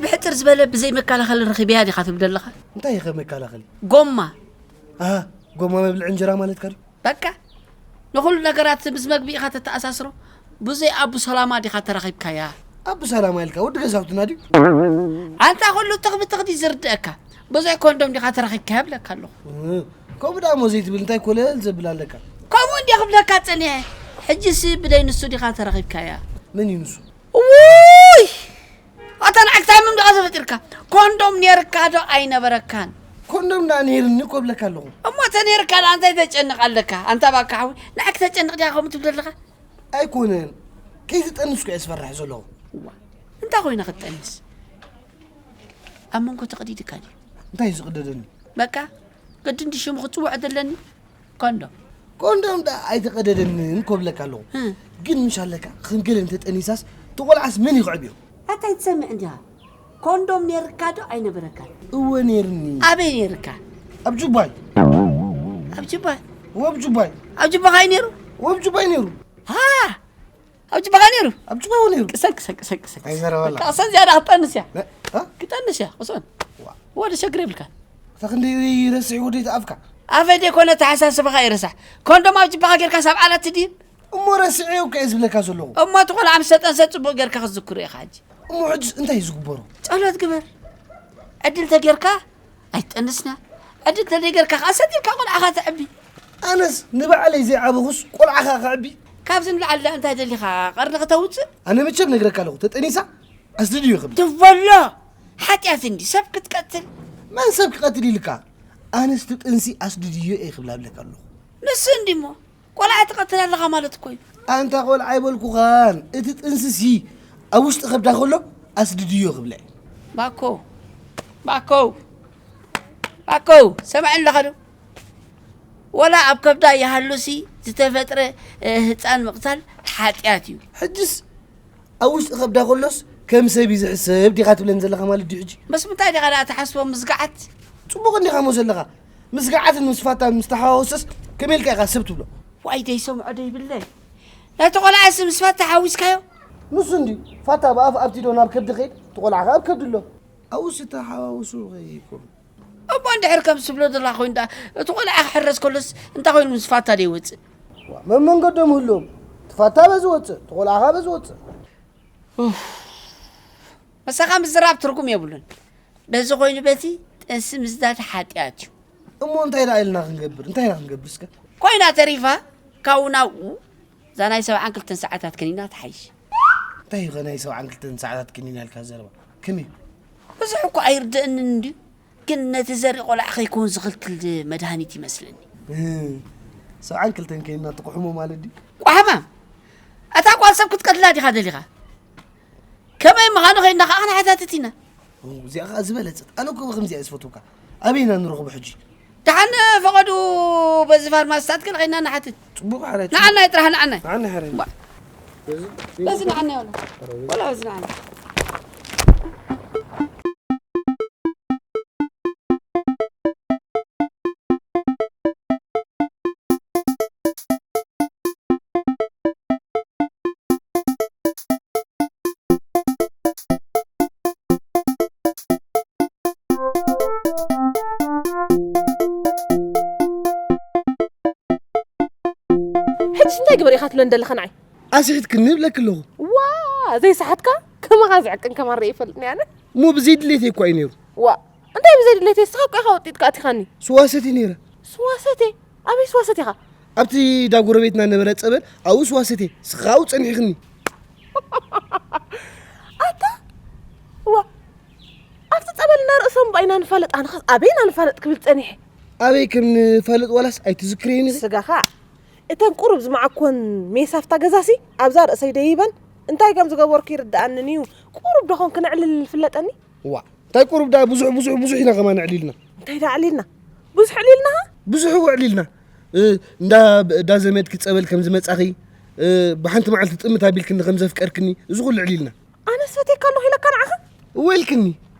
ብሕጽር ዝበለ ብዘይ መከላኸሊ ረኺበያ ዲኻ ትብል ዘለኻ? እንታይ ኢኸ መከላኸሊ? ጎማ። ኣሃ፣ ጎማ መብልዒ እንጀራ ማለትካ ድዩ? በቃ፣ ንኹሉ ነገራት ምስ መግቢ ኢኻ ተተኣሳስሮ። ብዘይ ኣቡ ሰላማ ዲኻ ተራኺብካያ? ኣቡ ሰላማ ኢልካ ወዲ ገዛውትና ድዩ? ኣንታ ኩሉ ትኽቢ ትኽዲ ዝርድአካ። ብዘይ ኮንዶም ዲኻ ተራኺብካያ ብለካ ኣለኹ። እ፣ ከምኡ ደኣ እሞ ዘይትብል እንታይ ኮለል ዘብል ኣለካ? ከምኡ እንዲየ ክብለካ ጸኒሐ። ሕጂስ ብደይ ንሱ ዲኻ ተራኺብካያ? መን እዩ ንሱ? ውይ! ኣታ ንዓይ ክታምም ዲኻ ተፈጢርካ? ኮንዶም ኔርካ ዶ ኣይነበረካን? ኮንዶም ደኣ ኔርኒ እኮ እብለካ ኣለኹ። እሞ ተኔርካ ደኣ እንታይ ተጨንቕ ኣለካ? ኣንታ ባካ ሓዊ፣ ንዓይ ክተጨንቕ ዲኻ ከምኡ ትብል ዘለኻ? ኣይኮነን። ከይትጠንስ እኮ እየ ዝፈርሕ ዘለኹ። እዋ፣ እንታይ ኮይነ ክትጠንስ? ኣብ መንጎ ተቐዲድካ ድዩ? እንታይ እዩ ዝቕደደኒ? በቃ፣ ግድን ድዩ ሽሙ ክጽውዖ ዘለኒ? ኮንዶም። ኮንዶም ደኣ ኣይተቐደደንን እኮ እብለካ ኣለኹ። እ። ግን ምሽ ኣለካ፣ ከም ገለ እንተጠኒሳስ፣ እቲ ቆልዓስ መን እዩ ክዕብዮ? ኣታ ኣይትሰምዕ እንዲኻ? ኮንዶም ኔርካ ዶ ኣይነበረካን? እወ ኔርኒ። ኣበይ ኔርካ? ኣብ ጁባይ። ኣብ ጁባይ? እወ ኣብ ጁባይ። ኣብ ጁባኻ እዩ ኔሩ? እወ ኣብ ጁባይ ኔሩ። ሃ! ኣብ ጅባኻ ነይሩ? ኣብ ጅባኻ ነይሩ። ቅሰን፣ ቅሰን፣ ቅሰን፣ ቅሰን። ኣይዘረባላ። በቃ፣ ቅሰን ዝያዳ ክትጠንስ እያ። ነ-፣ እ? ክጠንስ እያ፣ ቅሰን። ዋ። ወደ ሸግር የብልካን። እታ ክንደይ ረሲዕ ወደይ ተኣፍካ? ኣፈይ ደይኮነ፣ ተሓሳስባኻ ይረሳሕ። ኮንዶም ኣብ ጅባኻ ጌርካ ሳብ ዓላት ትድይብ? እሞ ረሲዐዮ እኮ እየ ዝብለካ ዘለኹ። እሞ እቲ ቆልዓ ምስ ተጠንሰ ጽቡቕ ጌርካ ክትዝክሮ ኢኻ ሕጂ። እሞ ሕጅስ እንታይ እዩ ዝግበሮ? ጸሎት ግበር። ዕድል ተጌርካ ኣይትጠንስና። ዕድል ተደይገርካ ከኣ ሰቲልካ ቆልዓኻ ተዕቢ። ኣነስ ንባዕለይ ዘይዓበኹስ ቆልዓኻ ከዕቢ? ካብዚ ንላዕሊ ደኣ እንታይ ደሊኻ? ቀርኒ ከተውጽእ? ኣነ መቸም ነግረካ ኣለኹ፣ ተጠኒሳ ኣስድድዮ ክብል። ትበሎ! ሓጢኣት እንዲ ሰብ ክትቀትል? መን ሰብ ክቐትል ኢልካ? ኣነስ ትጥንሲ ኣስድድዮ እየ ክብል ኣብለካ ኣለኹ። ንሱ እንዲሞ። ቆልዓ ትቐትል ኣለኻ ማለት እኮ እዩ። ኣንታ ቆልዓ ኣይበልኩኻን፣ እቲ ጥንስሲ ኣብ ውሽጢ ከብዳ ከሎ ኣስድድዮ ክብለ። ባኮ፣ ባኮ፣ ባኮ፣ ሰምዐኒ ኣለኻ ዶ? ወላ ኣብ ከብዳ ይሃሉሲ ዝተፈጥረ፣ እ፣ ህፃን ምቕታል ሓጢኣት እዩ። ሕጅስ ኣብ ውሽጢ ከብዳ ከሎስ ከም ሰብ እዩ ዝሕሰብ ዲኻ ትብለኒ ዘለኻ ማለት ድዩ ሕጂ? ምስ ምንታይ ዲኻ ደኣ ትሓስቦ ምስጋዓት? ጽቡቕ እንዲኻ እሞ ዘለኻ። ምስጋዓትን ምስ ፋታን ምስ ተሓዋወሰስ ከመይ ኢልካ ኢኻ ሰብ ትብሎ? ዋይ ደይሰምዖ ደይብለይ። ነቲ ቆልዓስ ምስ ፋታ ሓዊስካዮ? ንሱ እንድዩ። ፋታ ብኣፍ ኣብቲ ዶ ናብ ከብዲ ከይድ፣ እቲ ቆልዓ ኸኣ ኣብ ከብዲ ኣሎ። ኣብኡስ እተሓዋውሱ ከይኮኑ። እሞ እንድሕር ከምዚ ትብሎ ዘለኻ ኮይኑ ደኣ፣ እቲ ቆልዓ ክሕረስ ከሎስ እንታይ ኮይኑ ምስ ፋታ ደይወጽእ? ዋ፣ መመንገዶም ህልዎም። እቲ ፋታ በዚ ወጽእ፣ እቲ ቆልዓ ኸኣ በዚ ወጽእ። ኡፍ። ምሳኻ ምዝራብ ትርጉም የብሉን። በዚ ኮይኑ በቲ ጥንሲ ምዝዳድ ሓጢኣት እዩ። እሞ እንታይ ደኣ ኢልና ክንገብር? እንታይ ኢና ክንገብር እስከ? ኮይና ተሪፋ ካብኡ ናብኡ እዛ ናይ ሰብዓን ክልተን ሰዓታት ከኒና ትሓይሽ። እንታይ እዩ ኸ ናይ ሰብዓን ክልተን ሰዓታት ከኒና ኢልካ ዘረባ? ከመይ እዩ? ብዙሕ እኮ ኣይርድእንን እንድዩ፣ ግን ነቲ ዘርኢ ቆልዓ ከይከውን ዝኽልክል መድሃኒት ይመስለኒ። እ፣ ሰብዓን ክልተን ከኒና ትቑሕሞ ማለት ድዩ? ቋሕማም! እታ ጓል ሰብ ክትቀትላ ዲኻ ደሊኻ? ከመይ ምዃኑ ኸይድና ኸዓ ክንሓታትት ኢና። ኦ፣ እዚኣ ኸዓ ዝበለጸት። ኣነ እኮ ብኸምዚኣ እየ ዝፈትወካ። ኣበይ ኢና ንረኽቦ ሕጂ? ደሓን ፈቐዱ በዚ ፋርማሲታት ግን ኸይድና ንሓትት። ጽቡቕ ሓራይ። ንዓናይ ጥራሕ ንዓናይ። ንዓናይ ሓራይ። ባ-፣ በዚ፣ በዚ ንዓናይ ወላ። ወላ በዚ ንዓናይ። ሕጅስ እንታይ ግበር ኢኻ ትብለኒ ዘለኻ ንዓይ? ኣስሒትክኒ እብለኪ ኣለኹ። ዋ፣ ዘይሰሓትካ? ከማኻ ዝዕቅን ከማን ርእየ ይፈልጥኒ ኣነ። እሞ ብዘይ ድሌተይ እኳ እዩ ነይሩ። ዋ፣ እንታይ ብዘይ ድሌተይ? ንስኻ እኮ ኢኻ ወጢጥካ ኣቲኻኒ። ስዋ ሰትየ ነይረ። ስዋ ሰትየ? ኣበይ ስዋ ሰቲኻ? ኣብቲ እንዳ ጎረቤትና ነበረ ጸበል፣ ኣብኡ ስዋ ሰትየ። ንስኻ ኣብኡ ጸኒሕክኒ። ኣታ፣ ዋ፣ ኣብቲ ጸበል እና ርእሶም ባይና ንፋለጥ፣ ኣነ ኸስ ኣበይ ኢና ንፋለጥ ክብል ጸኒሐ። ኣበይ ከም ንፋለጥ ዋላስ ኣይትዝክርየን ኢኺ? ስጋኻ፣ እተን ቁሩብ ዝመዓኮን ሜስ ኣብታ ገዛሲ፣ ኣብዛ ርእሰይ ደይበን፣ እንታይ ከም ዝገበርኩ ይርድኣንን እዩ። ቁሩብ ዶ ኾን ክነዕልል ይፍለጠኒ? ዋ፣ እንታይ ቁሩብ ደኣ ብዙሕ፣ ብዙሕ፣ ብዙሕ ኢና ከማን ኣዕሊልና። እንታይ ደኣ ኣዕሊልና? ብዙሕ ኣዕሊልና? ብዙሕ እኮ ኣዕሊልና። እ፣ እንዳ፣ እንዳ ዘመድኪ ጸበል ከም ዝመጻኺ፣ እ፣ ብሓንቲ መዓልቲ ጥምት ኣቢልክኒ ከም ዘፍቀርክኒ፣ እዚ ኩሉ ኣዕሊልና። ኣነስ ፈትየካ ኣለኹ ኢለካ ንዓኻ? እወ ኢልክኒ።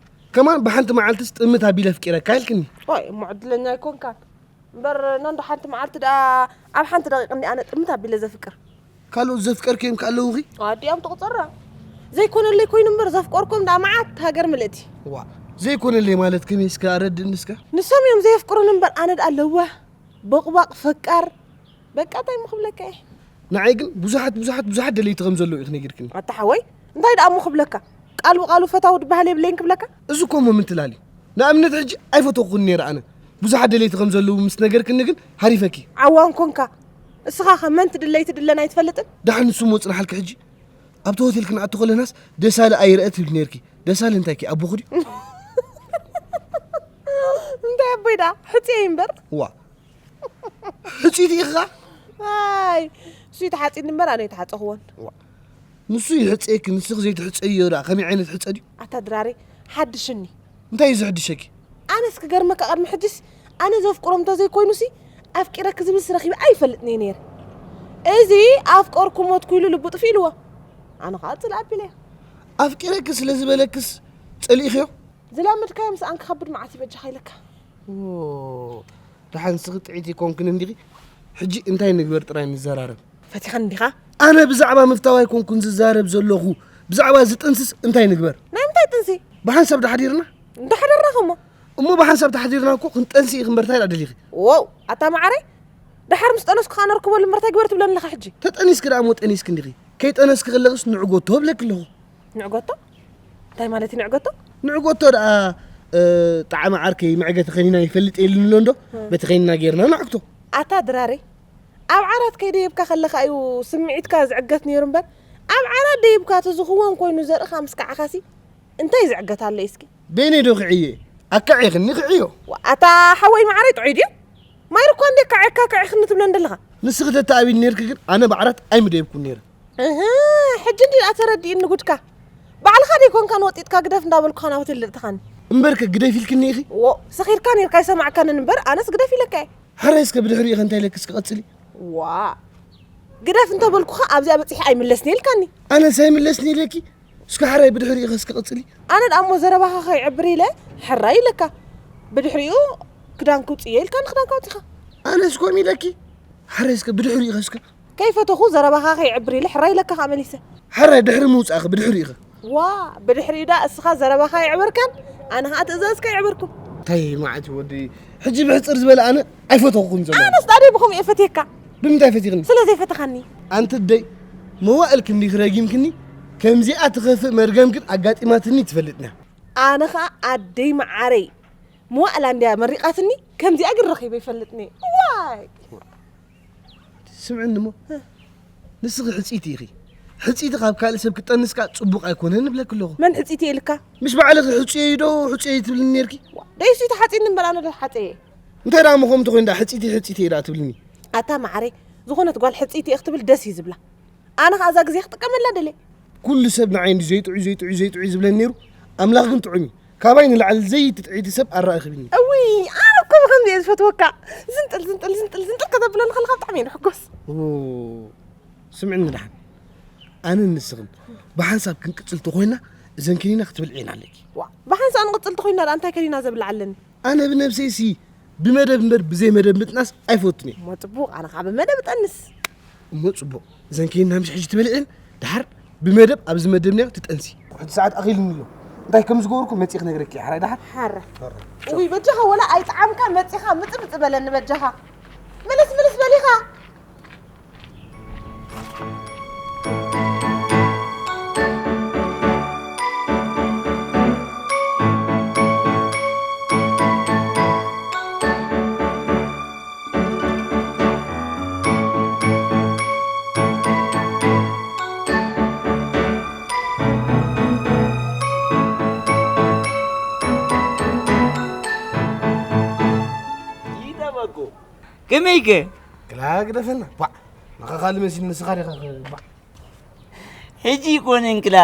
ከማን ብሓንቲ መዓልትስ ጥምት ኣቢለ ኣፍቂረካ ኢልክኒ። ዋይ፣ እሞ ዕድለኛ ኣይኮንካን። እምበር፣ ነንዶ ሓንቲ መዓልቲ ደኣ ኣብ ሓንቲ ደቂቕ እንዲ ኣነ ጥምት ኣቢለ ዘፍቅር። ካልኦት ዘፍቀርክዮም ከ ኣለዉኺ? ኣዲኦም ትቑጸራ። ዘይኮነለይ ኮይኑ እምበር ዘፍቀርኩም ደኣ መዓት ሃገር ምልእቲ። ዋ፣ ዘይኮነለይ ማለት ከመይ እስከ ኣረድእኒ እስከ? ንሶም እዮም ዘየፍቅሩን እምበር ኣነ ደኣ ለዋህ፣ ቦቕባቕ፣ ፈቃር፣ በቃ እንታይ እሞ ክብለካ እየ። ንዓይ ግን ብዙሓት ብዙሓት ብዙሓት ደለይቲ ከም ዘለዉ ኢኺ ነጊርክኒ። ኣታ ሓወይ፣ እንታይ ደኣ እሞ ክብለካ? ቃል ብቃሉ ፈታዊ ድበሃል የብለይን ክብለካ? እዚ እኮ እሞ ምትላል እዩ። ንኣብነት ሕጂ ኣይፈተኹን ነይረ ኣነ። ብዙሓት ደለይቲ ከም ዘለዉ ምስ ነገርክኒ ግን ሃሪፈኪ። ዓዋን ኮንካ። እስኻ ኸ መን ትድለይ ትድለን ኣይትፈልጥን? ደሓን ንሱ እሞ ጽንሓልኪ ሕጂ። ኣብቲ ሆቴል ክንኣቱ ከለናስ ደሳለ ኣይርአ ትብል ነርኪ። ደሳለ እንታይኪ ኣቦኹ ድዩ? እንታይ ኣቦይ ደኣ? ሕጽየይ እምበር። ዋ። ሕጽይቲ ኢኻ? ኣይ፣ እሱ ይተሓጺኒ እምበር ኣነ ኣይተሓጸኽዎን። ዋ። ንሱ ይሕጸየኪ፣ ንስኺ ዘይትሕጸዮ ደኣ ከመይ ዓይነት ሕጸ ድዩ? ኣታ ድራሬ፣ ሓድሽኒ። እንታይ እዩ ዝሕድሸኪ? ኣነስ ክገርመካ፣ ቅድሚ ሕጂስ ኣነ ዘፍቅሮም እንተዘይኮይኑሲ ኣፍቂረኪ ዝብልስ ረኺበ ኣይፈልጥን እየ ነይረ። እዚ ኣፍቀርኩ ሞትኩ ኢሉ ልቡ ጥፍእ ኢልዎ። ኣነ ኸኣ ጽልእ ኣቢለዮ። ኣፍቂረኪ ስለ ዝበለክስ ጸሊእኽዮ? ዝለመድካዮ ምስኣን ክኸብድ መዓት እዩ በጃኻ ኢለካ። ኦ፣ ደሓን ንስኺ ጥዕይቲ ኣይኮንክን እንዲኺ። ሕጂ እንታይ ንግበር ጥራይ ንዘራረብ። ፈቲኻኒ ዲኻ? ኣነ ብዛዕባ ምፍታው ኣይኮንኩን ዝዛረብ ዘለኹ። ብዛዕባ እዚ ጥንስስ እንታይ ንግበር? ናይ ምንታይ ጥንሲ? ብሓንሳብ ዶ ሓዲርና? እንዳሓደርና ኸሞ። እሞ ብሓንሳብ ተሓዲርና እኮ ክንጠንሲ እዩ ክንበር እንታይ ደኣ ደሊኺ? ዎው፣ ኣታ መዓረይ፣ ደሓር ምስ ጠነስኩ ኸኣ ነርክበሉ እምበር እንታይ ግበር ትብለኒ ኣለኻ ሕጂ? ተጠኒስኪ ደኣ እሞ ጠኒስኪ እንዲኺ። ከይጠነስኪ ከለኽስ ንዕጎቶ እብለኪ ኣለኹ። ንዕጎቶ? እንታይ ማለት እዩ ንዕጎቶ? ንዕጎቶ ደኣ፣ እ፣ ጣዕሚ ዓርከይ መዕገቲ ከኒና ይፈልጥ የልን ኣሎ እንዶ? እ። በቲ ከኒና ጌርና ንዕግቶ። ኣታ ድራረይ፣ ኣብ ዓራት ከይደየብካ ከለኻ እዩ ስምዒትካ ዝዕገት ነይሩ እምበር፣ ኣብ ዓራት ደይብካ ተዝኽወን ኮይኑ ዘርእኻ ምስ ከዓኻሲ እንታይ ዝዕገት ኣሎ እስኪ? በይነይ ዶ ክዕየ? ኣካዒኽኒ ክዕዮ። ዋ፣ ኣታ ሓወይ መዓረይ ጥዑይ ድዩ? ማይር እኳ እንዴ ካዕካ ካዕኽኒ ትብለን ዘለኻ? ንስኺ ተተኣቢኒ ነይርኪ ግን ኣነ ብዓራት ኣይምደየብኩን ነይረ። እህ፣ ሕጂ እንዲ ደኣ ተረዲእኒ ጉድካ። ባዕልኻ ደይኮንካን ወጢጥካ ግደፍ እንዳበልኩኻ ናብ ሆቴል ደእተኻኒ። እምበርከ ግደፍ ኢልክኒ ኢኺ? ዎ፣ ሰኺርካ ነይርካ ኣይሰማዕካንን እምበር ኣነስ ግደፍ ኢለካ እየ። ሕራይ እስከ ብድሕሪኡ ኸ እንታይ ኢለኪ እስከ ቀጽሊ። ዋ፣ ግደፍ እንተበልኩኻ ኣብዚኣ በጺሐ ኣይምለስን ኢልካኒ። ኣነስ ኣይምለስን ኢለኪ? እስከ ሕራይ ብድሕሪኡ ኸ እስከ ቀጽሊ። ኣነ ደኣ እሞ ዘረባኻ ከይዕብር ኢለ ሕራይ ኢለካ። ብድሕሪኡ ክዳንኪ ውጽእዮ ኢልካኒ ክዳንካ ኣውጺኻ። ኣነስ ከምኡ ኢለኪ? ሕራይ እስከ ብድሕሪኡ ኸ እስከ። ከይፈተኹ ዘረባኻ ከይዕብር ኢለ ሕራይ ኢለካ ኸኣ መሊሰ። ሕራይ ድሕሪ ምውጻእኺ ብድሕሪኡ ኸ። ዋ፣ ብድሕሪኡ ደኣ እስኻ ዘረባኻ የዕበርካን ኣነ ኸኣ ትእዛዝካ የዕበርኩ። እንታይ መዓት እዩ ወዲ፣ ሕጂ ብሕጽር ዝበለ ኣነ ኣይፈተኹኹን ዘለኹ። ኣነስ ደኣ ደይ ብኸምኡ እየ ፈትየካ። ብምንታይ ፈቲኽኒ? ስለ ዘይፈተኻኒ። ኣንቲ ኣደይ፣ መዋእል ክንዲኺ ረጊምክኒ፣ ከምዚኣ ትኸፍእ መርገም ግን ኣጋጢማትኒ ትፈልጥን እያ። ኣነ ኸኣ ኣደይ መዓረይ፣ መዋእላ እንድያ መሪቓትኒ፣ ከምዚኣ ግን ረኺበ ይፈልጥኒ። ዋይ! ስምዕኒ እሞ፣ እ። ንስኺ ሕጽይቲ ኢኺ። ሕጽይቲ ካብ ካልእ ሰብ ክትጠንስ ከኣ ጽቡቕ ኣይኮነን እብለኪ ኣለኹ። መን ሕጽይቲ ኢልካ? ምሽ ባዕልኺ ሕጹየይ ዶ ሕጹየይ ትብልኒ ኔርኪ? ዋ፣ ደይሱ ተሓጺኒ እምበር ኣነ ዶ ሓጸየ? እንታይ ደኣ እሞ ከምኡ እንተኾይኑ ደኣ ሕጽይቲ ሕጽይቲ እየ ደኣ ትብልኒ? ኣታ መዓረይ፣ ዝኾነት ጓል ሕጽይቲ እየ ክትብል ደስ እዩ ዝብላ። ኣነ ኸኣ እዛ ግዜ ክጥቀመላ ደልየ። ኩሉ ሰብ ንዓይ እንዲ ዘይጥዑይ፣ ዘይጥዑይ፣ ዘይጥዑይ ዝብለኒ ነይሩ። ኣምላኽ ግን ጥዑም እዩ። ካባይ ንላዕሊ ዘይትጥዕይቲ ሰብ ኣረኣኺብኒ። እውይ፣ ኣነ እኮ ብኸምዚ እየ ዝፈትወካ። ዝንጥል፣ ዝንጥል፣ ዝንጥል፣ ዝንጥል ከተብለኒ ከለኻ ብጣዕሚ እየ ዝሕጎስ። ኦ፣ ስምዕኒ ደሓን። ኣነን ንስኽን ብሓንሳብ ክንቅጽል ተኾይና፣ እዘን ከኒና ክትበልዕየን ኣለኪ። ዋ፣ ብሓንሳብ ንቕጽል ተኾይና ደኣ እንታይ ከኒና ዘብልዓ ኣለኒ? ኣነ ብነብሰይሲ ብመደብ እምበር ብዘይ መደብ ምጥናስ ኣይፈቱን እየ። እሞ ጽቡቕ፣ ኣነ ኸኣ ብመደብ እጠንስ። እሞ ጽቡቕ፣ እዘን ከይንና ምሽ ሕጂ ትበልዕን፣ ደሓር ብመደብ ኣብዚ መደብናዮ ትጠንሲ። ሕጂ ሰዓት ኣኺሉኒ ኣሎ። እንታይ ከም ዝገበርኩ መጺእ ክነግረኪ እየ፣ ሓራይ ደሓር። ሓረ። ሓረ። ውይ፣ በጃኻ ወላ ኣይጠዓምካ መጺኻ ምጽ ምጽ በለኒ በጃኻ። ምልስ ምልስ በሊኻ። ይጠበቁ። ከመይከ? ክላ ግደፈና። ቧዕ። ንኻ ካልእ መሲሉ ንስኻ ዲኻ ክ-፣ ቧዕ። ሕጂ ይኮነን ክላ፣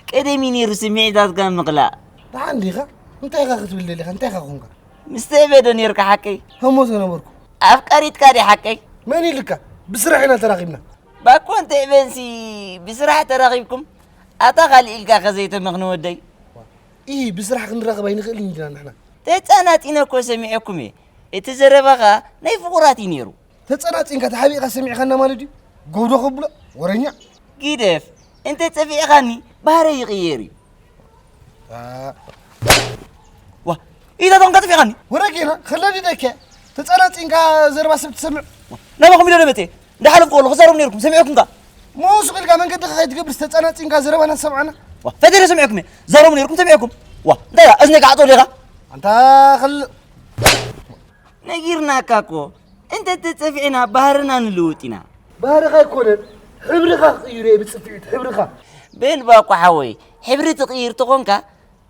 ቀደም እዩ ነይሩ ስምዒታትካ ምኽላእ። ደሓን ዲኻ? እንታይ ኢኻ ክትብል ደሊኻ? እንታይ ኢኻ ኮንካ? ምስ ትዕበ ዶ ነይርካ ሓቀይ? ህሞት ነበርኩ። ኣፍቃሪትካ ድያ ሓቀይ? መን ኢልካ? ብስራሕ ኢና ተራኺብና። ባኮን ትዕበንሲ ብስራሕ ተራኺብኩም? ኣታ ካልእ ኢልካ ከ ዘይተመኽኒ ወደይ? ኢሂ፣ ብስራሕ ክንራኸብ ኣይንኽእልን ኢና ንሕና። ተጸናጺነ እኮ ሰሚዐኩም እየ። እቲ ዘረባኻ ናይ ፍቑራት እዩ ነይሩ። ተጸናጺንካ ተሓቢእካ ሰሚዕካና ማለት ድዩ? ጎብዶ ከብሎ ወረኛ። ግደፍ፣ እንተ ጸፊዕኻኒ ባህረ ይቕየር እዩ። ዋ፣ ኢታ ቶም ከጥፊኻኒ። ወረጌና፣ ኸለዲ ደከ፣ ተጸናጺንካ ዘረባ ሰብ ትሰምዕ። ናባኹም ኢለ ደመጽ፣ እንዳሓለፍኩ ከለኹ ክዛረቡ ነይርኩም፣ ሰሚዕኩም ከ? ሞ ሱቕ ኢልካ መንገድኻ ከይትገብር ዝተጸናጺንካ ዘረባና ሰምዓና። ዋ፣ ፈቲረ ሰሚዕኩም እየ። ዛረቡ ነይርኩም፣ ሰሚዕኩም። ዋ፣ እንታይ እያ፣ እዝነይ ከዓጾ ዲኻ? ኣንታ ኸል- ነጊርናካ እኮ፣ እንተ ተጸፊዕና ባህርና ንልውጥ ኢና። ባህርኻ ኣይኮነን፣ ሕብርኻ ክቕይሩ እየ ብጽፍዒት፣ ሕብርኻ። በል ባኮ ሓወይ፣ ሕብሪ ትቕይር ተኾንካ፣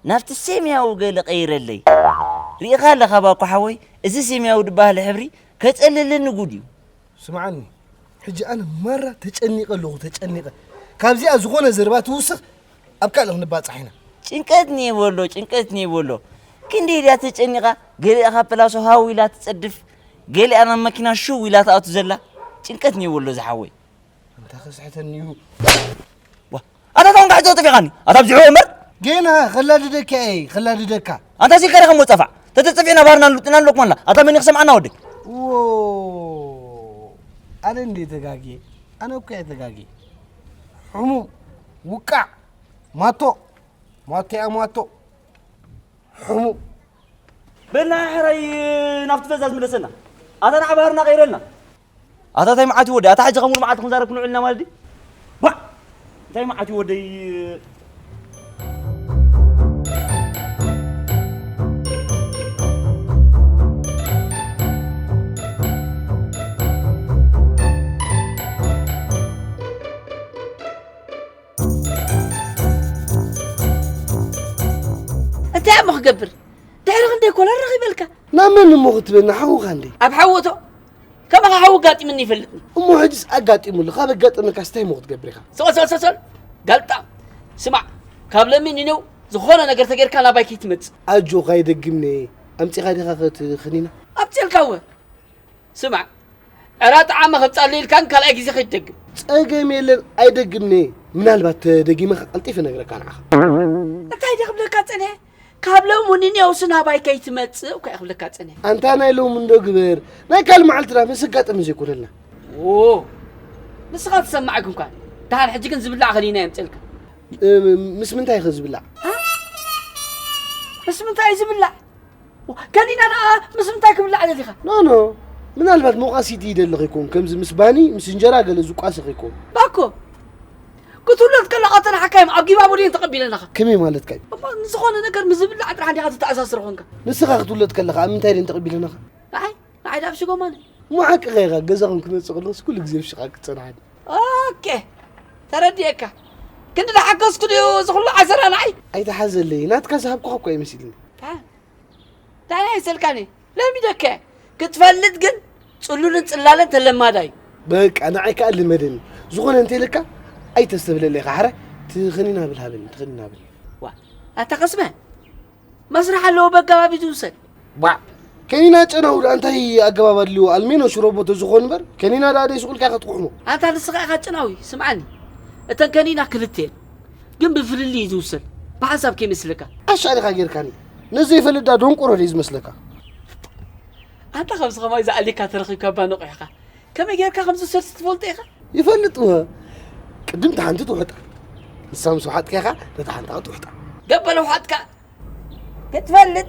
ናብቲ ሰማያዊ ገለ ቀይረለይ። ርኢኻ ኣለኻ ባኮ ሓወይ፣ እዚ ሰማያዊ ዝበሃል ሕብሪ ከጸልለኒ ጉድ እዩ። ስምዓኒ፣ ሕጂ ኣነ ማራ ተጨኒቐ ኣለኹ፣ ተጨኒቐ። ካብዚኣ ዝኾነ ዘረባ ትውስኽ፣ ኣብ ካልእ ክንባጻሕ ኢና። ጭንቀት እኒኤዎ ኣሎ፣ ጭንቀት እኒኤዎ ኣሎ። ክንደይ ድያ ተጨኒቓ፣ ገሊኣ ካብ ፕላሶ ሃው ኢላ ትጸድፍ፣ ገሊኣ ናብ መኪና ሽው ኢላ ትኣቱ ዘላ። ጭንቀት እኒኤዎ ኣሎ ዝሓወይ። ኣንታ ከስሕተኒ እዩ። ዋ፣ ኣታ ታውን ጋሕ ጸጥፊኻኒ። ኣታ ብዝሕዎ እምበር። ጌና፣ ኸላድደካ እየ፣ ኸላድደካ። ኣንታ ሲልካ ዲኻ እሞ ጸፋዕ። ተተጸፊዕና ባህርና ንሉጥና ንለኩም ኣላ። ኣታ መን ክሰምዓና ወደይ? ዎ፣ ኣነ እንዴ ተጋጌ? ኣነ እኮ እየ ተጋጌ። ሕሙም፣ ውቃዕ፣ ማቶ፣ ማቶ እያ ማቶ። ሕሙም። በልና ሕራይ ናብቲ ፈዛዝ ምለሰና። ኣታ ንዓ ባህርና ቀይረልና። ኣታ እንታይ መዓት እዩ ወደይ? ኣታ ሕጂ ከም ሙሉ መዓት ክንዛረብ ክንውዕልና ማለት ድዩ? ዋ! እንታይ መዓት እዩ ወደይ? እንታይ እሞ ክገብር? ድሕሪ ክንደይ ኮላ ረኺበልካ? ናብ መን እሞ ክትብል? ንሓውኻ እንዴ? ኣብ ሓወቶ? ከማኻ ሓው ኣጋጢምኒ ይፈልጥኒ። እሞ ሕጅስ ኣጋጢሙሉ፣ ካብ ኣጋጠመካስ እንታይ እሞ ክትገብር ኢኻ? ሰል፣ ሰል፣ ሰል፣ ሰል። ጋልጣ። ስማዕ፣ ካብ ለሚ ንኔው ዝኾነ ነገር ተጌርካ ናባይ ከይትመጽእ። ኣጆኻ ኣይደግምኒ። ኣምጺኻ ዲኻ ከትኽኒና? ኣምጺኤልካ እወ። ስማዕ፣ ዕራ ጠዓመ ከብጻለይ ኢልካን ካልኣይ ግዜ ከይትደግም። ጸገም የለን፣ ኣይደግምኒ። ምናልባት ተደጊመ ቀልጢፈ ነግረካ ንዓኻ። እንታይ ድየ ክብለካ ጸኒሐ? ካብ ሎሚ ንኔውስ ናባይ ከይትመጽእ እኮ እየ ክብለካ ጸኒሐ። ኣንታ ናይ ሎሚ እንዶ ግበር፣ ናይ ካልእ መዓልቲ ደኣ ምስ ኣጋጠመ ዘይኮነልና። ዎ፣ ንስኻ ትሰማዕ ግን እኳ። ደሓን ሕጂ ግን ዝብላዕ ከሊና የምጽልካ። እ፣ ምስ ምንታይ ኢኸ ዝብላዕ? እ? ምስ ምንታይ እዩ ዝብላዕ? ከኒና ደኣ ምስ ምንታይ ክብላዕ ደሊኻ? ኖ፣ ኖ፣ ምናልባት ሞቓሲቲ ይደሊ ኸይኮን፣ ከምዚ ምስ ባኒ፣ ምስ እንጀራ ገለ ዝቋሰ ኸይኮን። ባኮ፣ ክትውለድ ከለኻ እተን ሓካይም ኣብ ጊባቦ ድየን ተቐቢለናኻ? ከመይ ማለትካ እዩ? እሞ ንዝኾነ ነገር ምስ ዝብላዕ ጥራሕ እንዲኻ ትተኣሳስሮ ኾንካ። ንስኻ ክትውለድ ከለኻ ኣብ ምንታይ ድየን ተቐቢለናኻ? ንዓይ? ንዓይ ደኣ ኣብ ሽጎማነ። እሞ ሓቅኻ ኢኻ፣ ገዛኹም ክመጽእ ከለኹስ ኩሉ ግዜ ኣብ ሽቓ ክትጸንሓኒ። ኦኬ፣ ተረዲኤካ። ክንዲ ዝሓገዝኩ ድዩ እዚ ኩሉ ዓዘራ ንዓይ? ኣይትሓዘለይ፣ ናትካ ዝሃብኩኻ እኮ ኣይመሲልኒ። ታ-፣ እንታይ ናይ ሰልካኒ? ለሚደከ ክትፈልጥ ግን ጽሉልን ጽላለን ተለማዳ እዩ። በቃ ንዓይ ከኣ ልመደኒ። ዝኾነ እንተ ኢለካ ኣይተስተብለለይ ኢኻ። ሓረ ትኽኒና ብል ሃበኒ፣ ትኽኒና ብል። ዋ፣ ኣታ ከስመ፣ መስርሕ ኣለዎ በጋባቢ ዝውሰድ። ዋ፣ ከኒና ጨናዊ ደኣ እንታይ ኣገባብ ኣድልዎ? ኣልሜኖ ሽሮቦ ተዝኾን እምበር፣ ከኒና ደኣ ደይ ስቑልካ ኢኻ ትኩሕሞ። ኣንታ ንስኻ ኢኻ ጨናዊ፣ ስምዓኒ። እተን ከኒና ክልተ እየን፣ ግን ብፍልልይ እዩ ዝውሰድ። ብሓንሳብ ከይመስለካ። ኣሻ ዲኻ ጌርካኒ? ነዘይፈልጥ ደኣ ደንቆሮ ድየ ዝመስለካ? ኣንታ ከምዚ ከማይ ዝኣልየካ ተረኺብካ እባ ንቑሕ ኢኻ። ከመይ ጌርካ ከም ዝውሰድ ትፈልጦ ኢኻ? ይፈልጥ እወ። ቅድም እታ ሓንቲ ትውሕጣ። ንሳ ምስ ወሓጥካ ኢኻ ነታ ሓንቲ ከኣ ትውሕጣ። ገበለ ውሓጥካ ክትፈልጥ፣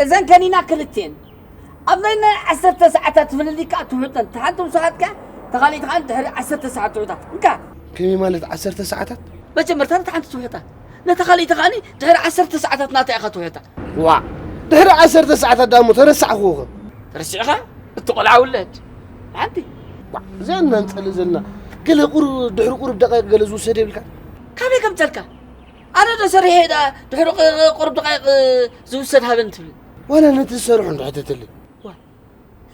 እዘን ከኒና ክልተ እየን። ኣብ ናይ ናይ ዓሰርተ ሰዓታት ፍልልይ ከኣ ትውሕጠን። እታ ሓንቲ ምስ ወሓጥካ፣ እታ ካልኣይቲ ከኣ ድሕሪ ዓሰርተ ሰዓት ትውሕጣ። እንካ። ከመይ ማለት ዓሰርተ ሰዓታት? መጀመርታ ነታ ሓንቲ ትውሕጣ። ነታ ካልኣይቲ ከኣ ድሕሪ ዓሰርተ ሰዓታት ናታ ኢኻ ትውሕጣ። ዋ፣ ድሕሪ ዓሰርተ ሰዓታት ደኣ እሞ ተረሳዕክዎ ኸ? ተረሲዕኻ? እቲ ቆልዓ ውለድ። ሓንቲ። ዋ፣ እዚኣ እና ንጸልእ ዘለና። ገለ ቁሩብ፣ ድሕሪ ቁሩብ ደቂቕ ገለ ዝውሰድ የብልካን? ካበይ ከምጸልካ? ኣነ ዶ ሰሪሐ ደኣ ድሕሪ ቅ-፣ ቁሩብ ደቂቕ ዝውሰድ ሃበን ትብል? ዋላ ነቲ ዝሰርሖ እንዶ ሕተተለይ። ዋ፣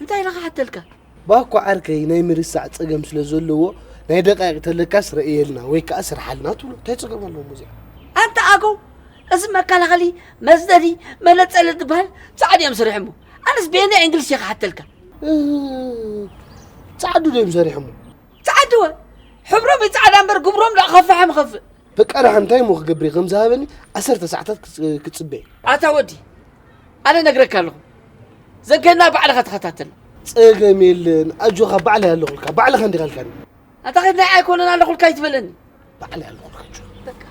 እንታይ ኢለ ክሓተልካ? ባኮ ዓርከይ ናይ ምርሳዕ ጸገም ስለ ዘለዎ፣ ናይ ደቃይቕ ተለካስ ረእየልና ወይ ከኣ ስርሓልና ትብሎ። እንታይ ጸገም ኣለዎ እዚኣ? ኣንታ ኣገው፣ እዚ መከላኸሊ፣ መጽደዲ፣ መነጸሊ ዝበሃል ጻዕዱ እዮም ሰሪሖሞ። ኣነስ በየናይ እንግሊሽ እየ ክሓተልካ? እ፣ ጻዕዱ ድዮም ሰሪሖሞ? ጻዕዱ ወ፣ ሕብሮም እዩ ጻዕዳ እምበር ግብሮም ደኣ ከፍሕ ምኸፍእ። በቃ ደሓን እንታይ እሞ ክገብር እየ? ከም ዝሃበኒ ዓሰርተ ሰዓታት ክጽ-፣ ክጽበ እየ። ኣታ ወዲ፣ ኣነ ነግረካ ኣለኹ። ዘንከና ባዕልኻ ተኸታተል። ጸገም የለን። ኣጆኻ ባዕለይ ኣለኹልካ። ባዕልኻ እንዲኻ ኢልካኒ። ኣታ ኸድ ናይ ኣይኮነን ኣለኹልካ ኣይትበለኒ። ባዕለይ ኣለኹልካ ኣጆኻ። በቃ።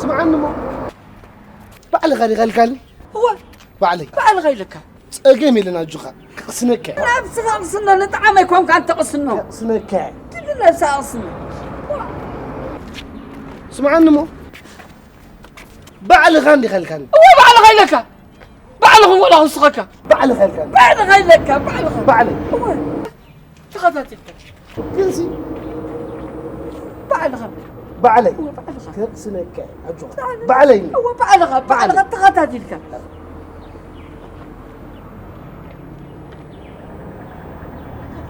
ስምዓኒ እሞ፣ ባዕልኻ ዲኻ ኢልካኒ? እወ። ባዕለይ። ባዕልኻ ኢለካ። ጸገም የለን ኣጆኻ። ክቕስነካ እየ። ነብስኻ ቅስኖ፣ ንጣዕመ ኣይኮንካን ተቕስኖ። ክቕስነካ እየ። ድል ነብስኻ ቅስኖ። ስምዓኒ እሞ፣ ባዕልኻ እንዲኻ ኢልካኒ? እወ፣ ባዕልኻ ኢለካ። ባዕልኹም ወላ ክውስኸካ። ባዕልኻ ኢልካኒ? ባዕልኻ ኢለካ፣ ባዕልኻ። ባዕለይ። እወ። ተኸታቲልካ። ግንሲ ባዕልኻ። ባዕለይ። እወ፣ ባዕልኻ። ክቕስነካ እየ፣ ኣጆኻ። ባዕለይ። ባዕለይ። እወ፣ ባዕልኻ፣ ባዕልኻ ባዕለይ። ተኸታቲልካ።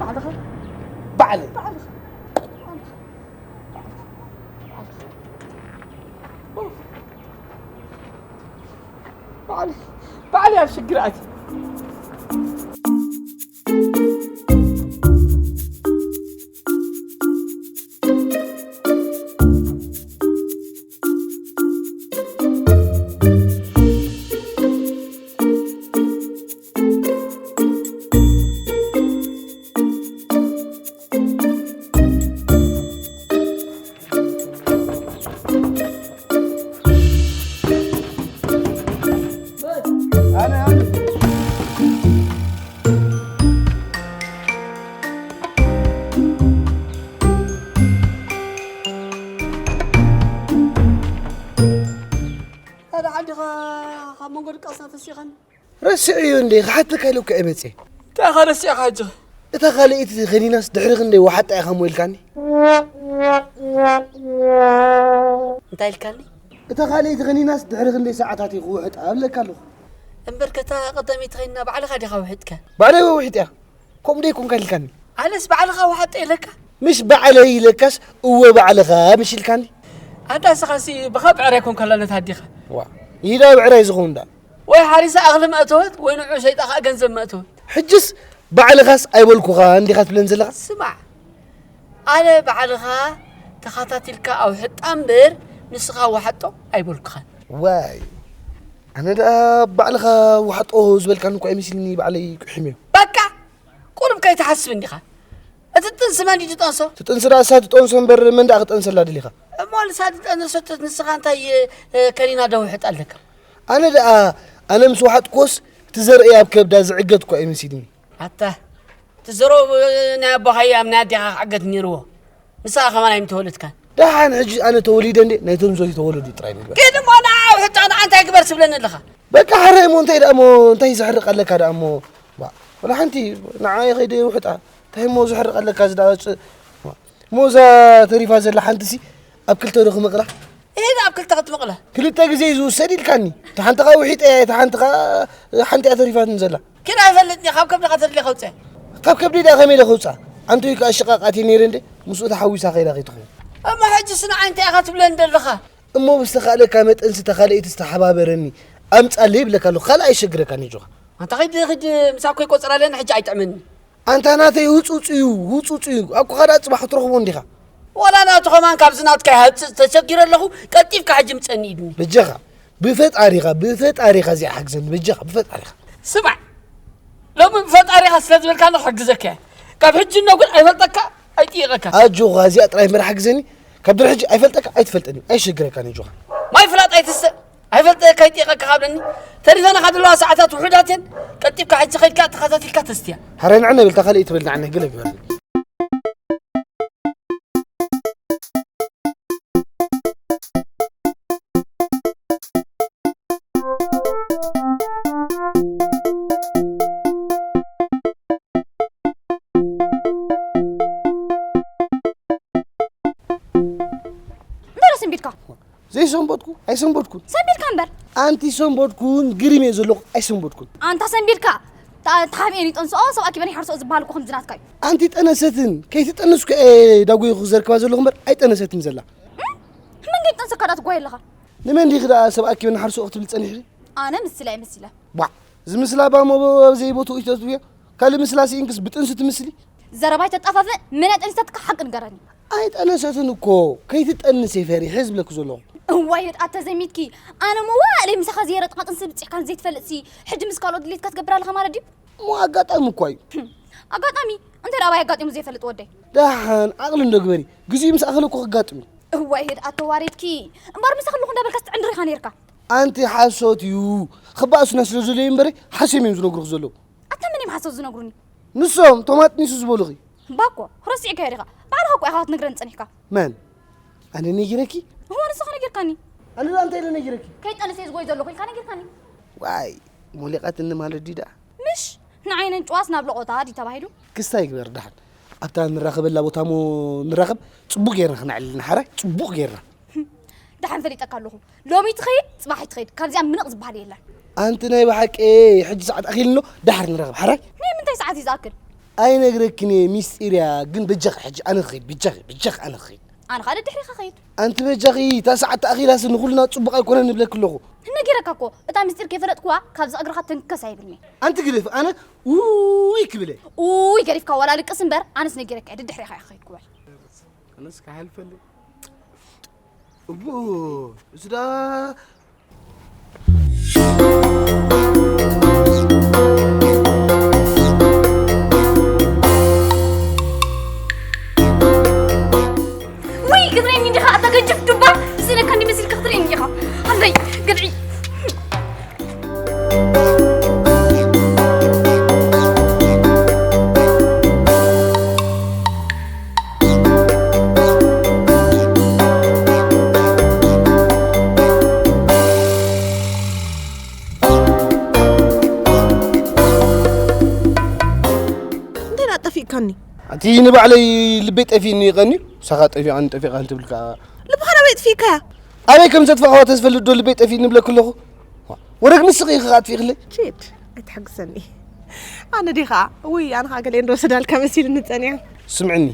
ባዕልኻ። ባዕለይ። ባዕልኻ። ባዕልኻ። ባዕልኻ። ባዕለይ። ባዕለይ ኣብ ሽግር ኣትየ። ሓደ ዓድኻ ካብ መንጎ ድቃስና ተሲኻኒ። ረሲዐዮ እንዴ? ክሓተካ ኢለ እኮ እየ መፅየ። እንታይ ኢኻ ረሲዕካ ሕጂ? እታ ካልኣይቲ ኸኒናስ ድሕሪ ክንደይ ወሓጣ ኢኻ እሞ ኢልካኒ? እንታይ ኢልካኒ? እታ ካልኣይቲ ኸኒናስ ድሕሪ ክንደይ ሰዓታት እዩ ክውሕጣ እብለካ ኣለኹ። እምበር ከታ ቀዳመይቲ ኸኒና ባዕልኻ ዲኻ ውሒጥካ? ባዕለይ እወ ውሒጠያ። ከምኡ ዶ ኣይኮንካ ኢልካኒ? ኣነስ ባዕልኻ ውሓጦ ኢለካ? ምሽ ባዕለይ ኢለካስ እወ ባዕልኻ ምሽ ኢልካኒ? ኣንታ ንስኻሲ ብኻ ብዕራይ ኮንካላ ነታ ኣዴኻ። ዋ፣ ኢዳ ብዕራይ ዝኸውን ደኣ። ወይ ሓሪሳ እኽሊ መእተወት፣ ወይ ንዑ ሸይጣ ኸኣ ገንዘብ መእተወት። ሕጅስ ባዕልኻስ ኣይበልኩኻን ዲኻ ትብለን ዘለኻ? ስማዕ፣ ኣነ ባዕልኻ ተኸታቲልካ ኣውሕጣ እምበር ንስኻ ውሓጦ ኣይበልኩኻን። ዋይ፣ ኣነ ደኣ ባዕልኻ ውሓጦ ዝበልካኒ እኳ ኣይመስልኒ፣ ባዕለይ ቁሒመዮ። በቃ! ቁሩብ ከይትሓስብ እንዲኻ። እቲ ጥንሲ መን ድዩ ዝጠንሶ? ትጥንሲ ደኣ እሳ ትጠንሶ እምበር መን ደኣ ክጠንሰላ ደሊኻ? እሞ ንሳ ዝጠነሰቶ ንስኻ እንታይ፣ እ፣ ከኒና ዶ ውሕጥ ኣለካ? ኣነ ደኣ፣ ኣነ ምስ ወሓጥኩዎስ እቲ ዘርእይ ኣብ ከብዳ ዝዕገት እኳ እዩ መሲልኒ። ኣታ፣ እቲ ዘርኡ ናይ ኣቦኻዮ ኣብ ናይ ኣዴኻ ክዕገት ነይርዎ። ንስኻ ከማን ኣይምተወለድካን። ደሓን ሕጂ ኣነ ተወሊደ እንዴ? ናይቶም ዘይተወለዱ ጥራይ ንግበር። ኪድ እሞ ንዓ ውሕጦ ንዓ እንታይ ግበር ትብለኒ ኣለኻ? በቃ ሕራይ እሞ እንታይ ደኣ እሞ እንታይ ዘሕርቕ ኣለካ ደኣ እሞ? ባ፣ ወላ ሓንቲ ንዓይ ከይደ ውሕጣ። እንታይ እሞ ዘሕርቕ ኣለካ እዚ ደኣ ፅ-፣ ባ፣ እሞ እዛ ተሪፋ ዘላ ሓንቲሲ ኣብ ክልተ ዶ ክመቕላ? ኢሂድ ኣብ ክልተ ክትምቕላ? ክልተ ግዜ እዩ ዝውሰድ ኢልካኒ። እታ ሓንትኻ ውሒጠ እያ፣ እታ ሓንትኻ፣ ሓንቲ እያ ተሪፋትኒ ዘላ። ኪድ ኣይፈልጥን እየ፣ ካብ ከብድኻ ተድልየ ከውፅእ። ካብ ከብዲ ደኣ ከመይ ኢለ ከውፅኣ? ኣንቱይ ከኣ ሽቓቕ ኣትየ ነይረ እንዴ? ምስኡ ተሓዊሳ ከይዳ ከይትኸውን። እሞ ሕጅስ ንዓይ እንታይ ኢኻ ትብለኒ ዘለኻ? እሞ ብዝተኻእለካ መጠን ዝተኻልአይቲ ዝተሓባበረኒ ኣምጻለይ ይብለካ ኣለኹ። ካልእ ኣይሸግረካን እዩ ኣጆኻ። ኣንታ ኸይድ ኸይድ ምሳብ ከይቆጸራ ኣለና ሕጂ ኣይጥዕመኒ። ኣንታ ናተይ ህጹጽ እዩ፣ ህጹጽ እዩ። ኣኮኻ ደኣ ጽባሕ ክትረኽቦ እንዲኻ። ወላ ናቱ ኸማን ካብዚ ናትካ ይሃጽጽ ተሸጊረ ኣለኹ፣ ቀልጢፍካ ሕጂ ምጸኒ ኢድኒ። በጃኻ፣ ብፈጣሪኻ፣ ብፈጣሪኻ እዚኣ ሓግዘኒ፣ በጃኻ፣ ብፈጣሪኻ። ስማዕ፣ ሎሚ ብፈጣሪኻ ስለ ዝበልካኒ ክሕግዘካ እየ። ካብ ሕጂ እኖ ግን ኣይፈልጠካ፣ ኣይጥይቐካ። ኣጆኻ፣ እዚኣ ጥራይ እምበር ሓግዘኒ። ካብ ድሮ ሕጂ ኣይፈልጠካ፣ ኣይትፈልጠኒ፣ ኣይሸግረካን ኣጆኻ። ማይ ፍላጥ ኣይትስተ፣ ኣይፈልጠካ፣ ኣይጥይቐካ ካብለኒ። ተሪፈናኻ ዘለዋ ሰዓታት ውሑዳት እየን፣ ቀልጢፍካ ሕጂ ኸይድካ ተኸታቲልካ ተስትያ። ሃረ ንዕነ ብል፣ ተኻልእ ትብል ንዕነ፣ ገለ ግበር። እንታይ ደኣ ሰንቢድካ? ዘይሰንበድኩ፣ ኣይሰንበድኩን። ሰንቢድካ እምበር። ኣንቲ ሰንበድኩን፣ ግርም እየ ዘለኹ፣ ኣይሰንበድኩን። ኣንታ ሰንቢድካ፣ ታ-፣ ተሓቢኤን ይጠንስኦ፣ ሰብ ኣኪበን ይሓርስኦ ዝበሃል እኮ ከምዚ ናትካ እዩ። ኣንቲ ጠነሰትን፣ ከይትጠንስ እኮ እየ ዳጎይኹ ዘርክባ ዘለኹ እምበር፣ ኣይጠነሰትን ዘላ። እም? መን ከይትጠንሰካ ደኣ ትጓየ ኣለኻ? ንመን ዲኺ ደኣ ሰብ ኣኪበን ሓርስኦ ክትብል ጸኒሕኺ? ኣነ ምስላ እየ መሲለ። ቧዕ! እዚ ምስላ እባ እሞ ኣብ ዘይቦትኡ እዩ ተትብዮ። ካልእ ምስላ ስኢንክስ ብጥንሲ ትምስሊ። ዘረባ ኣይተጣፋፍእ፣ መን እያ ጠኒሳትካ ሓቂ ንገረኒ። ኣይጠነሰትን እኮ፣ ከይትጠንስ እየ ፈሪሐ ዝብለኪ ዘለኹ። እዋይ ወድኣት ተዘሚትኪ፣ ኣነ እሞ ዋእለይ ምሳኻ ዝየረጥካ ጥንሲ ብጺሕካን ዘይትፈልጥሲ፣ ሕጂ ምስ ካልኦት ድሌትካ ትገብር ኣለኻ ማለት ድዩ? እሞ ኣጋጣሚ እኳ እዩ። ህም፣ ኣጋጣሚ? እንታይ ደኣ ኣባይ ኣጋጢሙ ዘይፈልጥ ወደይ? ደሓን ዓቕሊ እንዶ ግበሪ፣ ግዜኡ ምስ ኣኸለ እኮ ከጋጥም እዩ። እዋይ ሄድ ኣተዋሪድኪ። እምበር ምሳኺ ኣለኹ እንዳበልካ ትዕንድር ኢኻ ነይርካ። ኣንቲ ሓሶት እዩ። ክባእሱና ስለ ዘለዩ እምበረ ሓሶም እዮም ዝነግሩኽ ዘለዉ። ኣታ መን እዮም ሓሶት ዝነግሩኒ? ንሶም ቶም ኣጥኒሱ ዝበሉኺ። እምባ እኮ ረሲዕካዮ ዲኻ? ባዕልኻ እኮ ኢኻ ክትነግረኒ ጸኒሕካ። መን? ኣነ ነጊረኪ? እሞ ንስኻ ነጊርካኒ። ኣነ ደኣ እንታይ ኢለ ነጊረኪ? ከይጠንሰ እየ ዝጎይ ዘለኹ ኢልካ ነጊርካኒ። ዋይ፣ ሞሊቓትኒ ማለት ድዩ ደኣ? ምሽ ንዓይነን ጭዋስ ናብ ለቖታ ድዩ ተባሂሉ? ክስታይ ግበር ደሓን። ኣብታ ንራኸበላ ቦታ እሞ ንራኸብ፣ ጽቡቕ ጌርና ክነዕልልና ሓራይ፣ ጽቡቕ ጌርና። ደሓን ፈሊጠካ ኣለኹ። ሎሚ ትኸይድ፣ ጽባሕ ትኸይድ። ካብዚኣ ምንቕ ዝበሃል የለን። ኣንቲ ናይ ብሓቂ ሕጂ ሰዓት ኣኺልኖ፣ ደሓር ንራኸብ ሓራይ። ናይ ምንታይ ሰዓት እዩ ዝኣክል? ኣይነግረክን እየ፣ ሚስጢር እያ። ግን በጃኺ ሕጂ ኣነ ክኸይድ፣ በጃኺ፣ በጃኺ ኣነ ክኸይድ። ኣነ ኻኣ ደድሕሪኻ ኸይድ። ኣንቲ በጃኺ፣ እታ ሰዓት ተኣኺላስ ንኹልና ጽቡቕ ኣይኮነን ንብለኪ ኣለኹ። ነጊረካ እኮ፣ እታ ምስጢር ከይፈለጥኩዋ ካብዛ እግርኻ ተንከስ ኣይብልኒ። ኣንቲ ግደፍ፣ ኣነ ውይ ክብል እየ። ውይ ገዲፍካ ዋላ ልቅስ እምበር፣ ኣነስ ነጊረካ እየ፣ ደድሕሪኻ እየ ክኸይድ ክበል። ኣነስ ክሓልፈለይ። እቡ፣ እዚ ደኣ ውይ፣ ክትርእየኒ እንዲኻ፣ ኣታ ገጅፍ ዱባ፣ ዝስእነካ እንዲ መሲልካ ክትርእየኒ ኢኻ። ኣንደይ፣ ግድዒ። እንታይ ደኣ ጠፊእካኒ? ኣቲ ንባዕለይ ልበይ ጠፊእኒ ይቐንዩ፣ ንሳኻ ጠፊእካኒ፣ ጠፊእካኒ ትብል ከኣ። ልብኻ ናበይ ኣጥፊእካያ? ኣበይ ከም ዘጥፋእኽዋ ተዝፈልጥ ዶ ልበይ ጠፊእኒ እብለኪ ኣለኹ? ዋ፣ ወረግ ንስኺ ኢኺ ኣጥፊእክለይ። ቺድ፣ ኣይትሓግሰኒ። ኣነ ዲኻ? ውይ፣ ኣነ ኸኣ ገለ እንዶ ወሰዳልካ መሲሉኒ ጸኒሐ። ስምዕኒ፣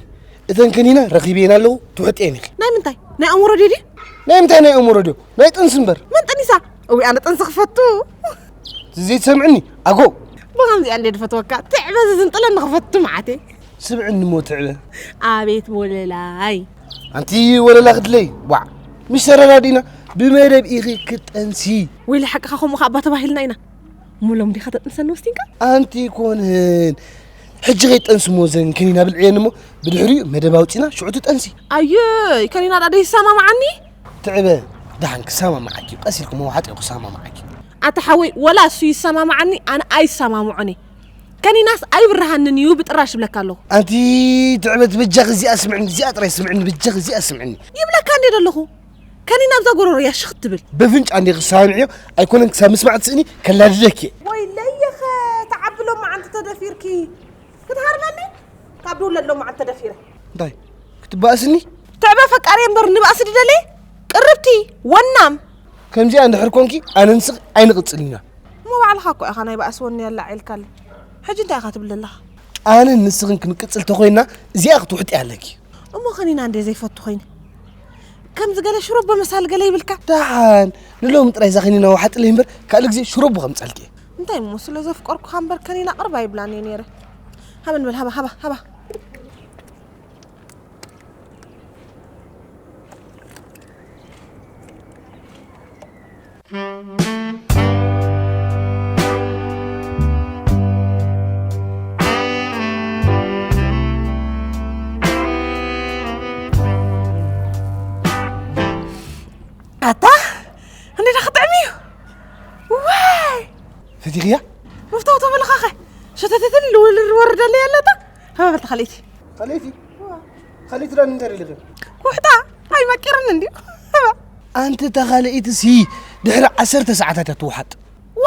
እተን ከኒና ረኺበየን ኣለኹ፣ ትውሕጥየን ኢኺ። ናይ ምንታይ? ናይ ኣእምሮ ድዩ? ናይ ምንታይ ናይ ኣእምሮ ድዩ? ናይ ጥንሲ እምበር። መን ጠኒሳ? እውይ፣ ኣነ ጥንሲ ክፈቱ። ዘይትሰምዕኒ፣ ኣጎ። ብኸምዚኣ እንደ ድፈትወካ፣ ትዕበ ዝዝንጥለኒ ክፈቱ መዓተይ። ስምዕኒ እሞ ትዕበ። ኣቤት ወለላይ። ኣንቲ ወለላ ክድለይ፣ ዋዕ። ምሽ ተረዳዲእና፣ ብመደብ ኢኺ ክትጠንሲ። ወይለ ሓቅኻ ከምኡ ኸኣ እባ ተባሂልና ኢና። እሞ ሎም ዲኻ ተጥንሰኒ ወስቲንካ? ኣንቲ ኮነን። ሕጂ ከይጠንሲ እሞ ዘን ከኒና ብልዕየን እሞ፣ ብድሕሪኡ መደብ ኣውጺና ሽዑ ትጠንሲ። ኣየይ፣ ከኒና ደኣ ደይሰማምዓኒ? ትዕበ፣ ደሓን ክሰማምዓኪ እዩ። ቀስ ኢልኪ መዋሓጢ ክሰማምዓኪ እዩ። ኣታ ሓወይ፣ ወላ እሱ ይሰማምዓኒ፣ ኣነ ኣይሰማምዖን እየ። ከኒናስ ኣይብርሃንን እዩ ብጥራሽ እብለካ ኣለኹ። ኣንቲ ትዕበ፣ በጃኺ እዚኣ ስምዕኒ፣ እዚኣ ጥራይ ስምዕኒ፣ በጃኺ እዚኣ ስምዕኒ። ይብለካ እንዴ ዘለኹ? ከኒና ኣብዛ ጎረሮ እያ ሽኽ ትብል። በፍንጫ እንዴ ክሰማምዕዮ፣ ኣይኮነን ክሳብ ምስማዕ ትስእኒ፣ ከላድደኪ እየ። ወይለየኸ፣ ተዓቢ ሎማዓንቲ ተደፊርኪ። ክትሃርመኒ? ካብ ድውለት ሎማዓንቲ ተደፊረ። እንታይ? ክትባእስኒ? ትዕበ ፈቃሪ እምበር ንባእሲ ድደሊ? ቅርብቲ፣ ወናም። ከምዚኣ እንድሕር ኮንኪ፣ ኣነ ንስኺ ኣይንቕጽልን ኢና። እሞ ባዕልኻ እኮ ኢኻ ናይ ባእሲ ወኒ ኣላዒልካለይ። ሕጂ እንታይ ኢኻ ትብል ዘለኻ? ኣነን ንስኽን ክንቅጽል ተኾይንና፣ እዚኣ ክትውሕጢ ኣለኪ። እሞ ከኒና እንዴ ዘይፈቱ ኮይነ? ከምዚ ገለ ሽሮቦ መሳሊ ገለ ይብልካ? ደሓን፣ ንሎሚ ጥራይ እዛ ከኒና ወሓጥለይ እምበር፣ ካልእ ግዜ ሽሮቦ ከምጻልኪ እየ። እንታይ እሞ ስለ ዘፍቀርኩኻ እምበር ከኒና ቅርብ ኣይብላን እየ ነይረ። ሃበ ንበል፣ ሃባ፣ ሃባ፣ ሃባ። ኣታ፣ እንዴ ዳ ክጥዕም እዩ? ዋይ! ፈቲኽያ? ምፍታው ተበልኻኸ? ሸተተትን ልውልር ወርደለይ ኣለታ? ሃባ በልታ ካልእቲ። ካልእቲ? ካልእቲ ዳ እንታይ ደለኸ? ኩሕታ፣ ኣይመቂርን እንድዩ። ሃባ። ኣንቲ እታ ካልእቲ ሲ ድሕሪ ዓሰርተ ሰዓታት እያ ትውሓጥ። ዋ!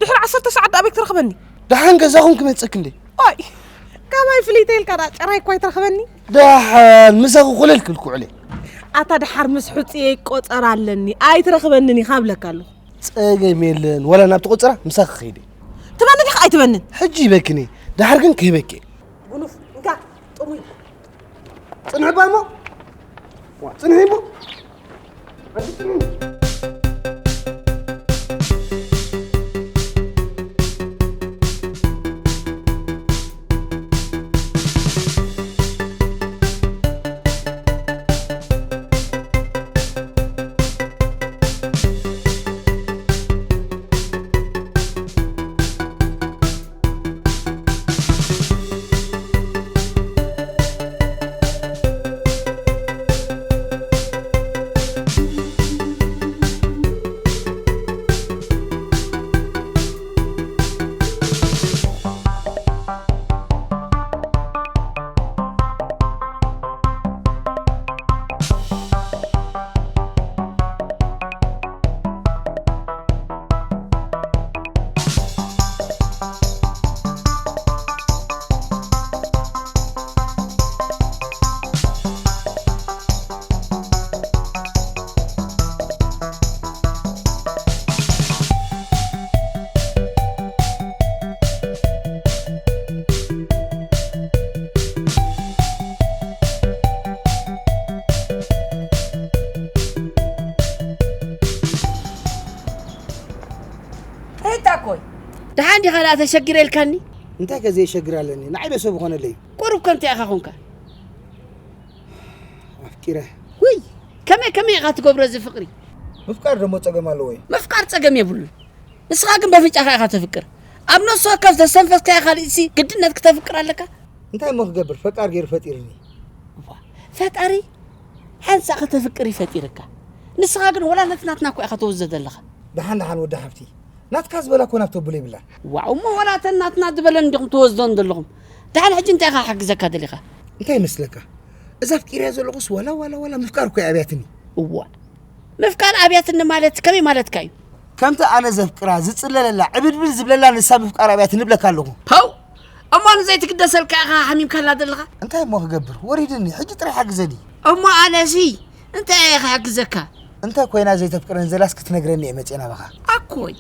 ድሕሪ ዓሰርተ ሰዓት ዳ ኣበይ ክትረኽበኒ? ደሓን ገዛኹም ክመጸክ እንዴ? ኦይ! ካባይ ፍልይተ ኢልካ ዳ ጨራይ እኳ ኣይትረኽበኒ? ደሓን ምሳኺ ኮለል ክብል ክውዕል እየ። ኣታ ደሓር ምስ ሕጹየ ይቆጸር ኣለኒ። ኣይትረኽበንን ኢኻ እብለካ ኣለኹ። ጸገም የለን። ዋላ ናብቲ ቆጸራ ምሳኺ ክኸይድ እየ። ትበኒ ዲኻ ኣይትበንን? ሕጂ ይበክን እየ። ደሓር ግን ክህበኪ እየ። ጉኑፍ፣ እንካ፣ ጥሙይ። ጽንሒ እባ እሞ። ዋ፣ ጽንሒ እሞ። ኣንቲ ጽንሒ። እንታይ ኮይ? ደሓን ዲኻ ደኣ ተሸጊረ ኢልካኒ? እንታይ ከ ዘየሸግር ኣለኒ? ንዓይ ዶ ሰብ ኾነለይ? ቁሩብ ከ እንታይ ኢኻ ኾንካ? ኣፍቂረ። ውይ፣ ከመይ ከመይ ኢኻ ትገብሮ እዚ ፍቕሪ? ምፍቃር ደሞ ጸገም ኣለዎ እዩ? ምፍቃር ጸገም የብሉን። ንስኻ ግን በፍንጫኻ ኢኻ ተፍቅር። ኣብ ነፍሲ ወከፍ ዘስተንፈስካዮ ካልእሲ ግድነት ክተፍቅር ኣለካ? እንታይ እሞ ክገብር? ፈቃር ገይሩ ፈጢሩኒ። እዋ፣ ፈጣሪ ሓንሳእ ከተፍቅር ይፈጢርካ። ንስኻ ግን ወላ ነቲ ናትና እኮ ኢኻ ተወስዶ ዘለኻ። ደሓን ደሓን ወዲ ሓፍቲ፣ ናትካ ዝበላ እኮ ናብ ተብሎ ይብላን። ዋው፣ እሞ ወላ እተን ናትና ዝበለን እንዲኹም ተወስዶን ዘለኹም። ደሓን ሕጂ እንታይ ኢኻ ክሕግዘካ ደሊኻ? እንታይ ይመስለካ? እዛ ኣፍቂረያ ዘለኹስ ዋላ ዋላ ዋላ ምፍቃር እኮ እያ ኣብያትኒ። እዋ፣ ምፍቃር ኣብያትኒ ማለት ከመይ ማለትካ እዩ? ከምቲ ኣነ ዘፍቅራ፣ ዝጽለለላ፣ ዕብድብድ ዝብለላ ንሳ ምፍቃር ኣብያትኒ እብለካ ኣለኹ። ፐው! እሞ ንዘይትግደሰልካ ኢኻ ሓሚምካላ ዘለኻ? እንታይ እሞ ክገብር? ወሪድኒ። ሕጂ ጥራይ ሓግዘኒ። እሞ ኣነሲ እንታይ እየ ክሕግዘካ? እንታይ ኮይና ዘይተፍቅረኒ ዘላስ ክትነግረኒ እየ መጽየ ናባኻ። ኣኮይ፣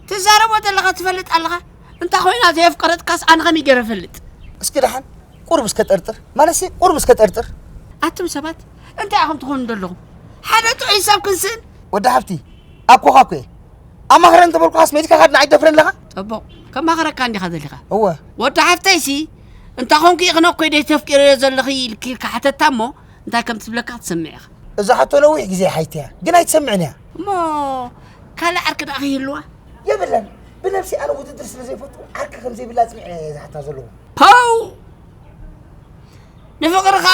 ትዛረቦ ዘለኻ ትፈልጥ ኣለኻ? እንታይ ኮይና ዘየፍቀረትካስ ኣነ ከመይ ገይረ እፈልጥ? እስኪ ደሓን ቁሩብ እስከ ጠርጥር። ማለትሲ ቁሩብ እስከ ጠርጥር። ኣቱም ሰባት፣ እንታይ ኢኹም ትኾኑ ዘለኹም? ሓደ ጥዑይ ሰብ ክንስእን? ወዲ ሓፍቲ፣ ኣኮኻ እኮ እየ። ኣማኽረ እንተበልኩኻስ መይትካ ካብ ንዓይ ትደፍረኒ ኣለኻ? ጽቡቕ፣ ከማኽረካ እንዲኻ ደሊኻ። እወ። ወዲ ሓፍተይሲ፣ እንታ ኾንኪ ኢኽነ እኮ ደይ ተፍቂረዮ ዘለኺ ኢልኪ ኢልካ ሓተታ እሞ፣ እንታይ ከም ትብለካ ክትሰምዕ ኢኻ። እዛ ሕቶ ነዊሕ ግዜ ሓይትያ፣ ግን ኣይትሰምዕን እያ። እሞ ካልእ ዓርኪ ደኣ ከይህልዋ? የብላን። ብነብሲ ኣነ ውድድር ስለ ዘይፈቱ ዓርኪ ከም ዘይብላ ኣጽኒዐ እየ ዝሓታ ዘለኹ። ፖው! ንፍቕርኻ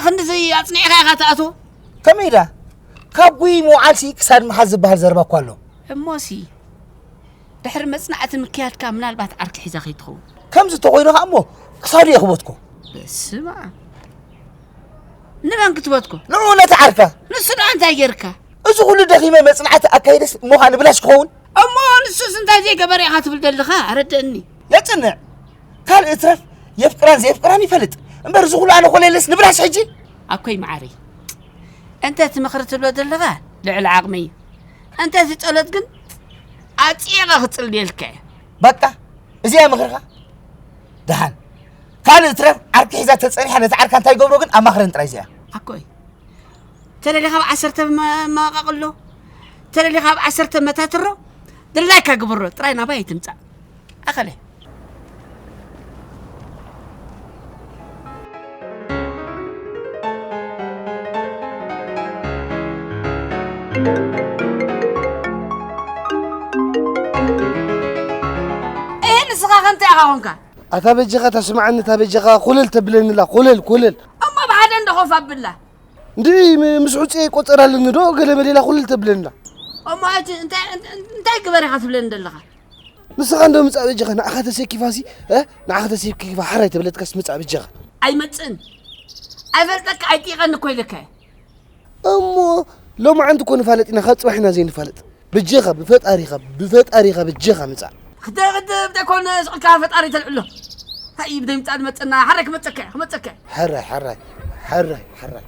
ክንድዚ ኣጽኒዕካ ኢኻ ትኣትዎ? ከመይ ኢዳ? ካብ ጉይ ምውዓልሲ ክሳድ ምሓዝ ዝበሃል ዘረባ እኮ ኣሎ። እሞሲ፣ ድሕሪ መጽናዕቲ ምክያድካ ምናልባት ዓርኪ ሒዛ ከይትኸውን። ከምዚ እንተኾይኑ ኸኣ እሞ ክሳዱ እየ ክበትኮ። በስመ ኣብ። ንመን ክትበትኮ? ንዑ ነቲ ዓርካ። ንሱ ደኣ እንታይ ጌርካ? እዚ ኩሉ ደኺመ መጽናዕቲ ኣካይደስ እሞ ኸኣ ንብላሽ ክኸውን? እሞ ንሱስ እንታይ ዘይገበረ ኢኻ ትብል ዘለኻ? ኣረድእኒ። የጽንዕ። ካልእ እትረፍ የፍቅራን ዘየፍቅራን ይፈልጥ። እምበር እዚ ኩሉ ኣነ ኮለለስ ንብላሽ ሕጂ? ኣኮይ መዓረይ። እንተ እቲ ምኽሪ ትብሎ ዘለኻ ልዕሊ ዓቕመይ እዩ። እንተ እቲ ጸሎት ግን ኣጽይቐ ክጽልየልካ እየ። በቃ፣ እዚኣ ምኽርኻ? ደሓን። ካልእ ትረፍ ዓርኪ ሒዛ ተጸኒሓ ነቲ ዓርካ እንታይ ይገብሮ ግን ኣማኽረን ጥራይ እዚኣ። ኣኮይ፣ ተደሊኻ ኣብ ዓሰርተ መ-፣ መቓቕሎ፣ ተደሊኻ ኣብ ዓሰርተ መታትሮ፣ ድላይካ ግበሮ፣ ጥራይ ናባይ ኣይትምጻእ። ኣኸለ። እህ፣ ንስኻ ከ እንታይ ኢኻ ኾንካ? ኣታ በጃኻ ተስምዓኒ፣ እታ በጃኻ ኩልል ተብለኒ ኣላ፣ ኩልል፣ ኩልል። እሞ ብሓደ እንዶ ኮፍ ኣብላ። እንዲ ም-፣ ምስ ሑፀ ይቆፀር ኣለኒ ዶ? ገለ መሌላ ኩልል ተብለኒ ኣላ። እሞ ሕጂ እንታይ፣ እንታይ፣ እንታይ ግበር ኢኻ ትብለኒ ዘለኻ? ንስኻ እንዶ ምጻእ በጃኻ፣ ንዓኻ ተሰኪፋሲ፣ እ? ንዓኻ ተሰኪፋ ሓራይ ተብለትካስ ምጻእ በጃኻ። ኣይመጽእን። ኣይፈልጠካ፣ ኣይጢቐኒ እኮ ኢለካ እየ። እሞ ሎማዓንቲ እኮ ንፋለጥ ኢና፣ ካብ ጽባሕ ኢና ዘይንፋለጥ። በጃኻ፣ ብፈጣሪኻ፣ ብፈጣሪኻ በጃኻ ምጻእ። ክተ-፣ ክተ-፣ ዘይኮነ ስቕ ኢልካ ፈጣሪ ተልዕሎ። ሃይ፣ ብደይ ምጻእ ዝመጸና፣ ሓረ ክመጸካ እየ፣ ክመጸካ እየ። ሕራይ፣ ሕራይ፣ ሕራይ፣ ሕራይ።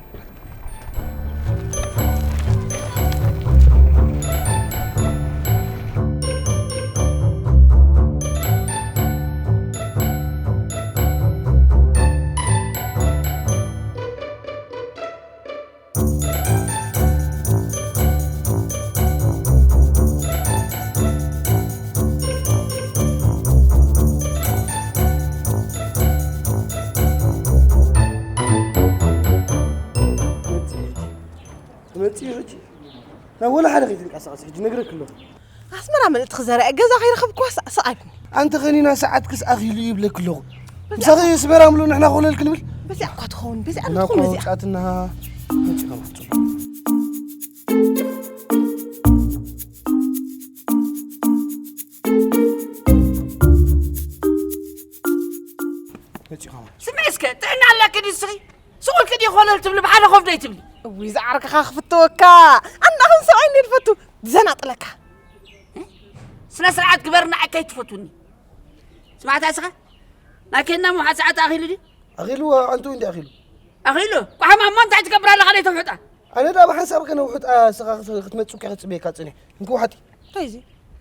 ትመጽእ ሕጂ? ናብ ወላ ሓደ ከይትንቀሳቐስ ሕጂ ነግረኪ ኣለኹ። ኣስመራ ምእንቲ ክዘርእ ገዛ ከይረኸብኩዋ ሳቕሳቕ ኣይኩን። ኣንቲ ኸኒና ሰዓትክስ ኣኺሉ እዩ ይብለኪ ኣለኹ። በዚኣ ምሳኺ ኣስመራ ምሉ ንሕና ኮለል ክንብል? በዚኣ እኳ ትኸውን፣ በዚኣ ግና እኳ ትኸውን በዚኣ። ውጻትና መጺኻ ማሕጹ። መጺኻ ማሕጹ። ስምዒ እስከ፣ ጥዕና ኣለኪ ድዩ እስኺ? ስቕ ኢልኪ ድዩ ኮለል ትብሊ፣ ብሓደ ኮፍ ደይ ትብሊ? እውይ፣ ዝዓርከኻ ክፍተወካ። ኣና ከም ሰብኣይ እንድየ ዝፈቱ፣ ዝዘናጥለካ። ስነ ስርዓት ግበር፣ ንዓይ ከይትፈትውኒ። ስማዕታ እስኻ፣ ናይ ኬንና ምውሓድ ሰዓት ኣኺሉ ድዩ? ኣኺሉ፣ ኣንቱ እንዲ ኣኺሉ። ኣኺሉ? ቋሕማ እሞ እንታይ ትገብር ኣለኻ ደይ ተውሕጣ? ኣነ ደኣ ብሓንሳብ ከነውሕጣ፣ እስኻ ክት-፣ ክትመጽእ እኮ እየ ክጽበየካ ጸኒሐ። እንኪ ውሓጢ። እንታይ እዚ?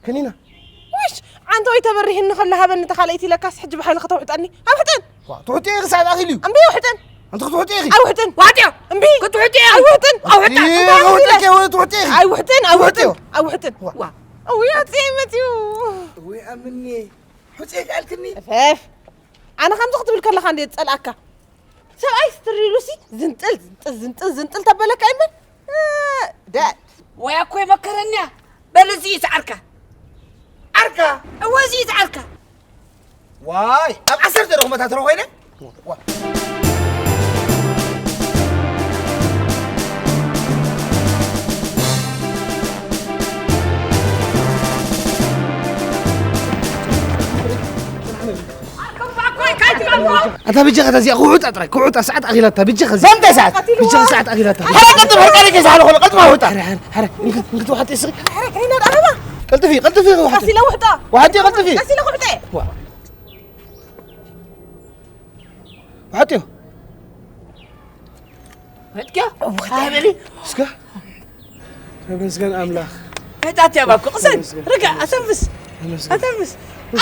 ከኒና። ውሽ! ዓንተወይ ተበሪህኒ ከሎ ሃበኒ ተኻልኣይቲ ኢለካስ ሕጂ ብሓይሊ ከተውሕጠኒ? ኣውሕጠን! ዋ፣ ትውሕጢ ኢኺ ሰዓት ኣኺሉ እዩ። እምቢ፣ ኣውሕጠን! ኣንቲ ክትውሕጢ ኢኺ። ኣይውሕጥን። ዋጥዮ። እምቢ። ክትውሕጢ ኢኺ። ኣይውሕጥን። ኣውሕጣ። እምቢ፣ ኣውሕጠን። ኣውሕጠን። ኣይውሕጥን። ትውሕጢ ኢኺ። ኣይውሕጥን። ኣይውሕጥን። ትውሕጢ። ኣይውሕጥን። ዋ። ዋ። እውይ ኣጽየ መጽዩ። እውይ ኣምኒ። ሕጽየ ካልክኒ። እፈፍ። ኣነ ከምዚ ክትብል ከለኻ እንዴ ዝጸልኣካ? ሰብኣይ ስትር ኢሉሲ ዝንጥል ዝንጥል ዝንጥል ዝንጥል ተበለካ ይምበር። ደ ወይ ኣኮ ይመከረንያ። በል እዚ ይትዓርካ። ዓርካ? እወ እዚ ይትዓርካ። ዋይ ኣብ ዓሰርተ ዶ ክመታትሮ ኮይነ? ኣታ ብጃኻ እዚኣ ክውዕጣ ጥራይ ክውዕጣ ሰዓት ኣኺላታ ብጃኻ እዚኣ ዘምተ ሰዓት ብጃኻ ሰዓት ኣኺላታ። ሓረ ቀጥታ ሕርቃነ ከይሳለ ኮሎ ቀጥታ ውዕጣ። ሓረ ሓረ ሓረ እንክት እንክት ዋሕጥ እስሪ። ቀልጥፊ ቀልጥፊ ዋሕጥ። ቀሲለ ውሕጣ። ዋሕጥ ቀልጥፊ። ቀሲለ ውሕጠ። ዋ ዋሕጥዮ። ወድካ? ኣበሊ? እስከ ተመስገን ኣምላኽ። ፈጣት ያባኩ ቅሰን ተመስገን። ርጋ ኣተንፍስ። ተመስገን። ኣተንፍስ።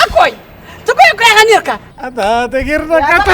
ኣኮይ ትኮይ እኮ ያኸኒርካ። ኣታ ተጌርና ኣታ።